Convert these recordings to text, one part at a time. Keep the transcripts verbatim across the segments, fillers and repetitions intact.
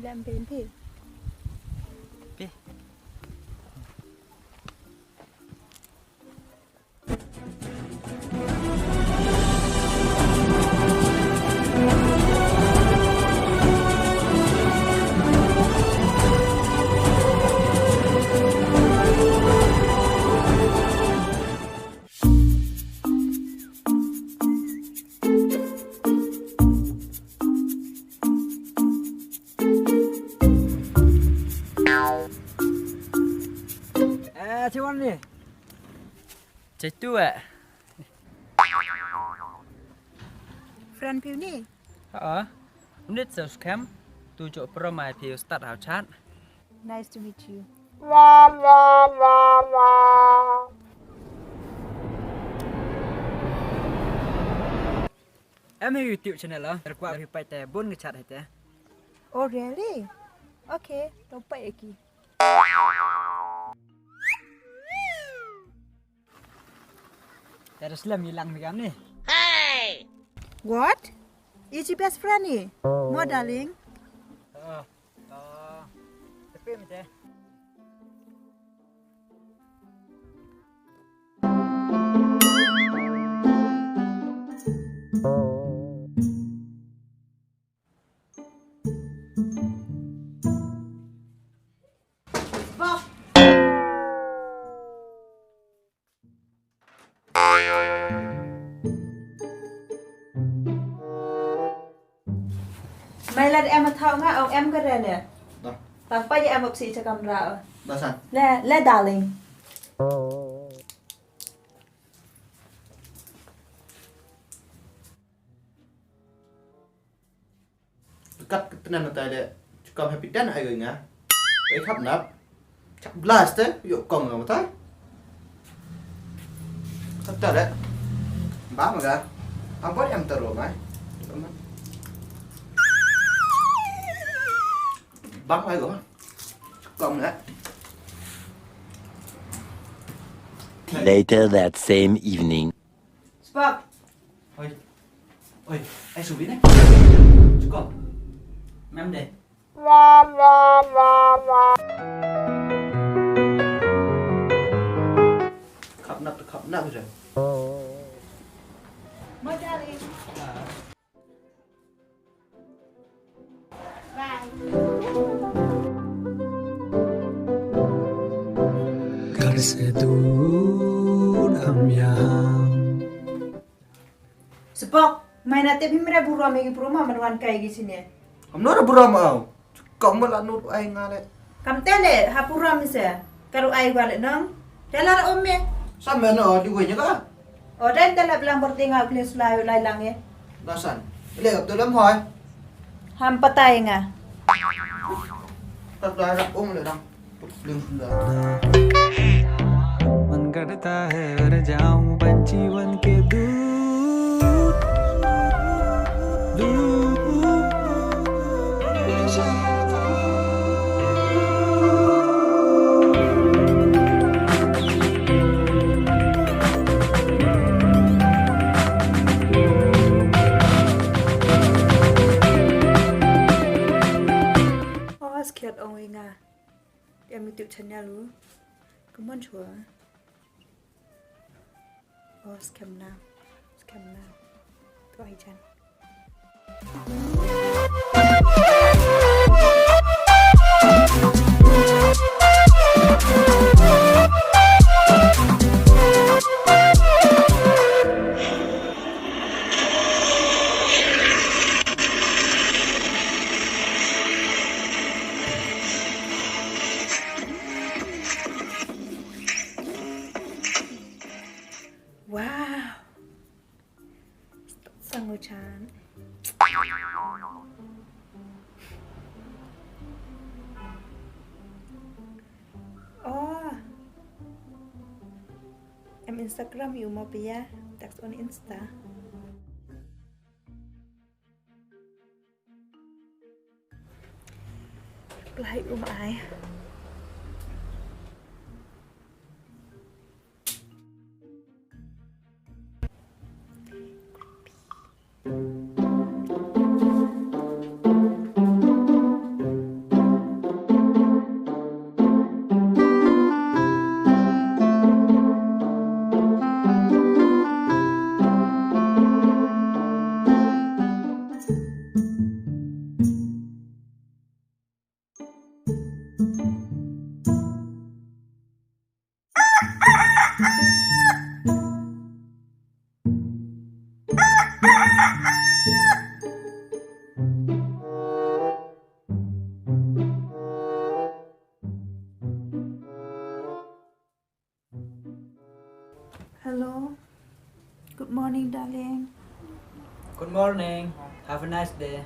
Lem ben phi. Phi. Eh, chi wan ni. Chaitu eh. Friend phi u ni? Ha. Nit sa u skhem. Tu jooh prom ai phi u stad ha u chat. Nice to meet you. Em hi YouTube channel ah. Request hi pait te bun ka chat hi te. Oh really? Okay, to pait ki. Te da slem i lang mi kam ni. What? Is your best friend ni? Mo darling. Ah, ah, tapi mi te. Mai lad em a thau nga, ong em ka re ne. Da. Tang pa ya em up si cha kamra. Da san. Le, le darling. Kat ka tnan na tai le, chukam happy dan ai nga. Ai khap nap. Chak blast eh, yo kong nga matai. Kata le. Ba ma ga. Am bor em taro mai. Bang ai go. Chukam le. Later that same evening. Spok. Oi. Oi, ai subi ne. Chukam. Mem de. Khap nap, khap nap je. Bye. घर से दूर हम यहाँ। Spok, mai na te phim re burom egi burom ha man wan kai egi sini. Kam no re burom au. Kam ma la nut ai nga le. Kam te le, ha burom se. Karu ai wa le nong. Te la ra om me. Sa me no, di wen ka. O den te la blang bor tinga u kle sulai u lai lang e. Dasan. Le, tu lem hoi. Ham patai nga. Tak da ra om le dang. मन करता है हर जाऊं बन जीवन के दूर, दूर। Os khiat ong i nga. Em YouTube channel u. Kumon chua. Oh, scam na. Scam na. Tu ai jan. Wow. Sangu chan. Oh. Em Instagram yu mo pia. Text on Insta. Reply um ai. Morning. Have a nice day.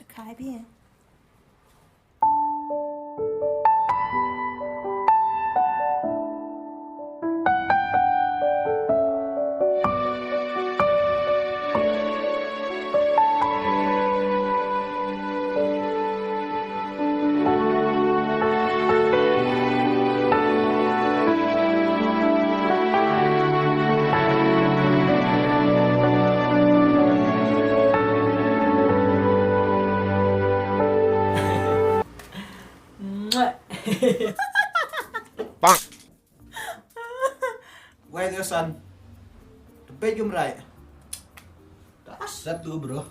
Khai bi. Wait, your son. The bedroom, right? That's that too, bro.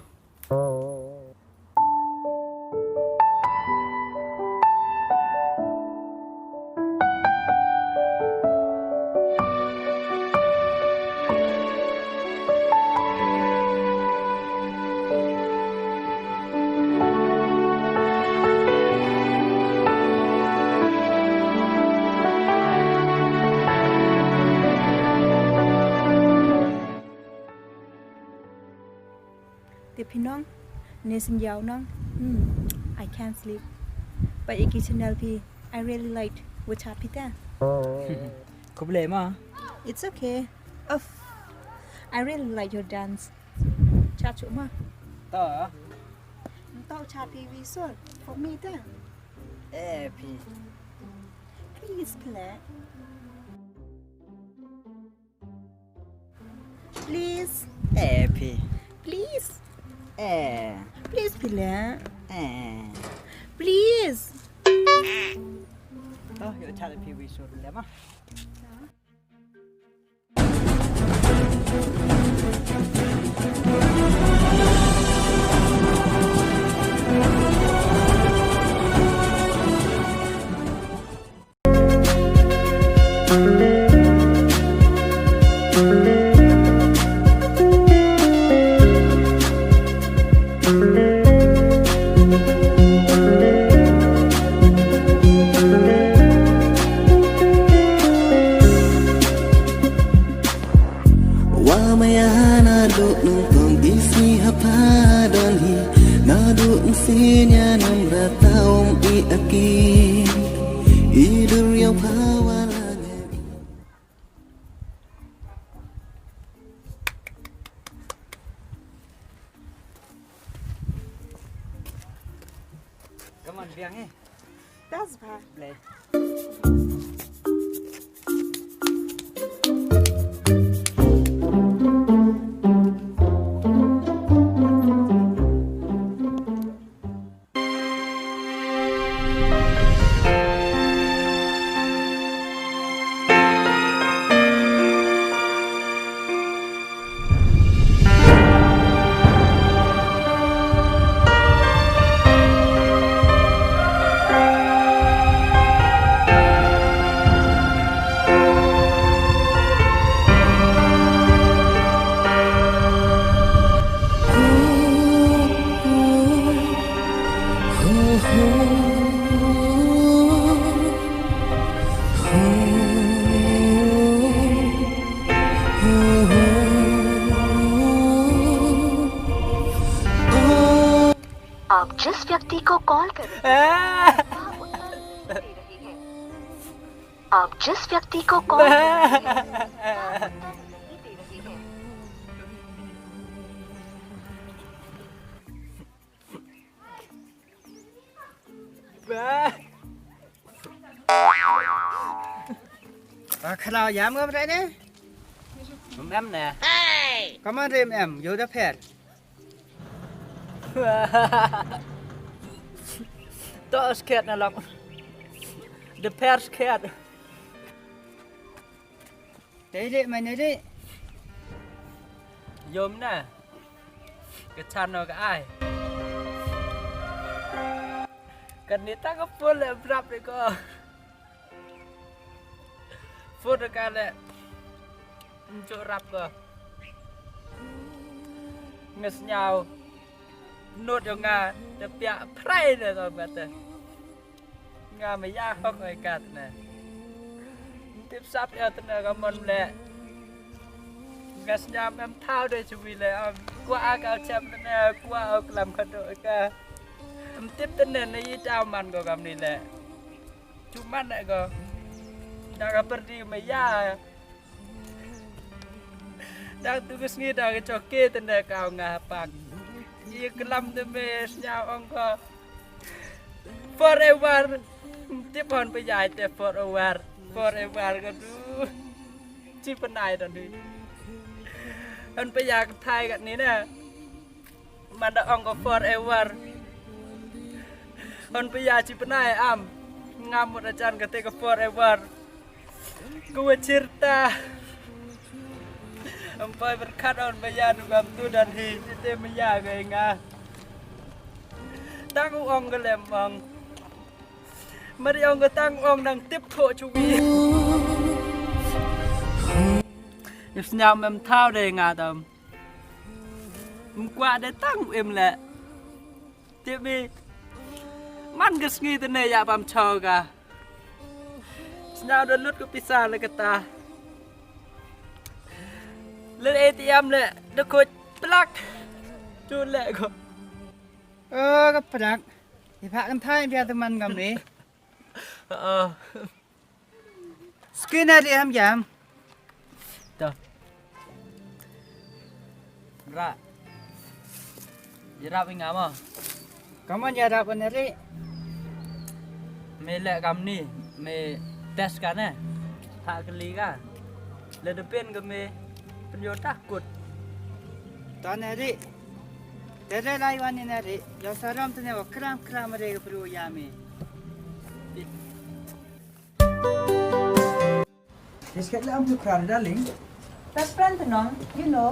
Te phi nong, ne sin yau nong. Hmm, I can't sleep. But iki channel phi, I really liked wa chat phi ta. Khublei ma. It's okay. Of, I really like your dance. Chat chu ma. To. To chat phi wi sur for me ta. Eh, phi. Please, phi le. Please. Eh, phi. Please. Eh. Please, phi le. Eh. Please. To, yow chat phi wi sur le ma. Wa maya nadooh nongtong i sngi hapdooh hi, nadooh nsin ya namra taum i aki, i dur ya phawa la nge. Come on, biang eh. Das bha. Blei. आप जिस व्यक्ति को कॉल कर रहे हैं, वह उत्तर नहीं दे रही है। आप जिस व्यक्ति को कॉल कर रहे हैं, वह उत्तर नहीं दे रही है। Ba. Ba, khraw yam ngam re ne? Em em ne. Kaman re em em, yow da pher. To sket na lok. Da pher sket. Dei le, mai ne le. Yom na. Ka chan no ka ai. Ka ni ta ka pul le brap le ko. Pul ka le. Njo rap ko. Nges nyau. Nut yo nga. Te pia prai le ko kata. Nga me ya hok oi kat ne. Tip sap ya tene ka mon le. Ka sñiaw em thaw de chu wi le, am, kwah ka chem ne, kwah u klam ka do ka. Em tip te ne, ne i thaw man ko kam ni le. Chu man ne ko. Da ka perdi me ya. Dang tu ka sngi da ka choke te ne ka nga pak. I klam te me sñiaw ong ko. Forever. Tip hon pe ya te forever. Forever ka tu. Chi pynai da ni. Hon pe ya ka thai ka ni na. Man da ong ko forever. Hon pe ya chi pynai am. Ngam mut a chan ka te ka forever. Ko wa chirta. Am poi berkat hon pe ya nu ngam tu dan hi. Te me ya ka nga. Tang u ong ka lem ong. Mari ong ka tang ong nang tip tho chu wi. Yu sñiaw mem thaw de nga tam. Em kwah de tang u im le. Tip mi. Man ka sngi te ne ya pam chaw ka. Sñiaw da lut ko pisa le kata. Le A T M le da khoj plak. Chu le ko. Ơ, ka prak. I phak kan thai bia te man ngam ni. Ơ. Skin na ri ham jam. To. Ra. Yarap i ngam o. Kaman yarap ne ri. Me le kam ni, me test ka ne. Tha kali ka. Le da pyn ka me pynyoh takut. Ta ne ri. Te re lai wan ni ne ri. Yo saram te ne wa kram kram re ka bru ya me. Yes, kat le am tu kram, darling. Best friend te nong, you know.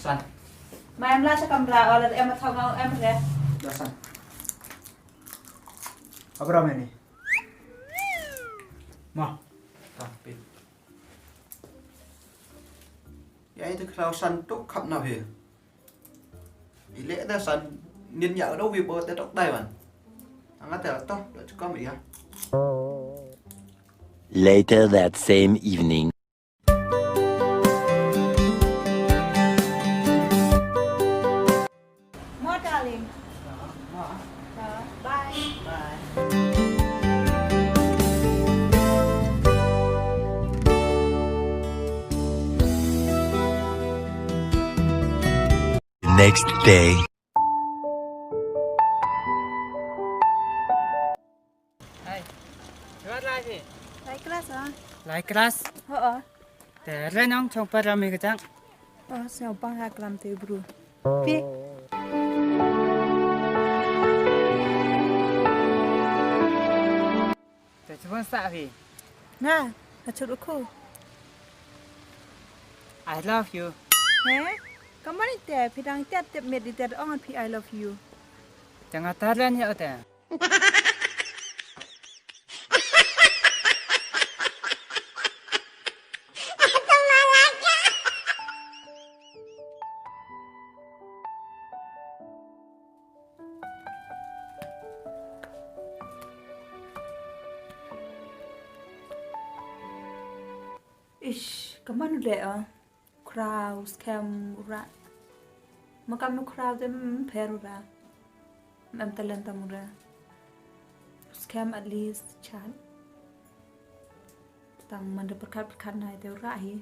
San. Ma em la sa kamra, ola em thong em re. Da san. Abra me ni. Ma. Ta, pin. Ya, itu klau san tu khap na hi. I le da san nin ya do wi bo te tok dai wan. Anga te to, do chukom ya. Later that same evening. More, darling. Bye. Bye. Next day. Hai. Chuat lai phi? Lai class ah. Lai class? Ho, oh. Te re nong chong para mi ka chang. Oh, sñiaw bang ha klam te bru. Phi. Te chibon sa phi. Nga, ha chut u khu. I love you. He? Kamani te, phi dang tet tip met di te ong phi I love you. Te nga ta len ya te. Ish, kaman u leh ah. Khraw, skhem, u rah. Ma kam u khraw te, mm, pher u rah. Em talent tam u rah. Skhem at least chat. Tang man da pyrkhat pyrkhat nai te u rah hi.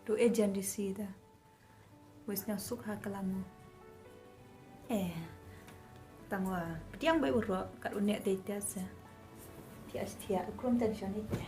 Du agent di si da. Wei sñiaw suk ha klam u. Eh. Tang wa, pdiang bai u roh, kat u neh te te se. Thiah thiah, u krum tension i te.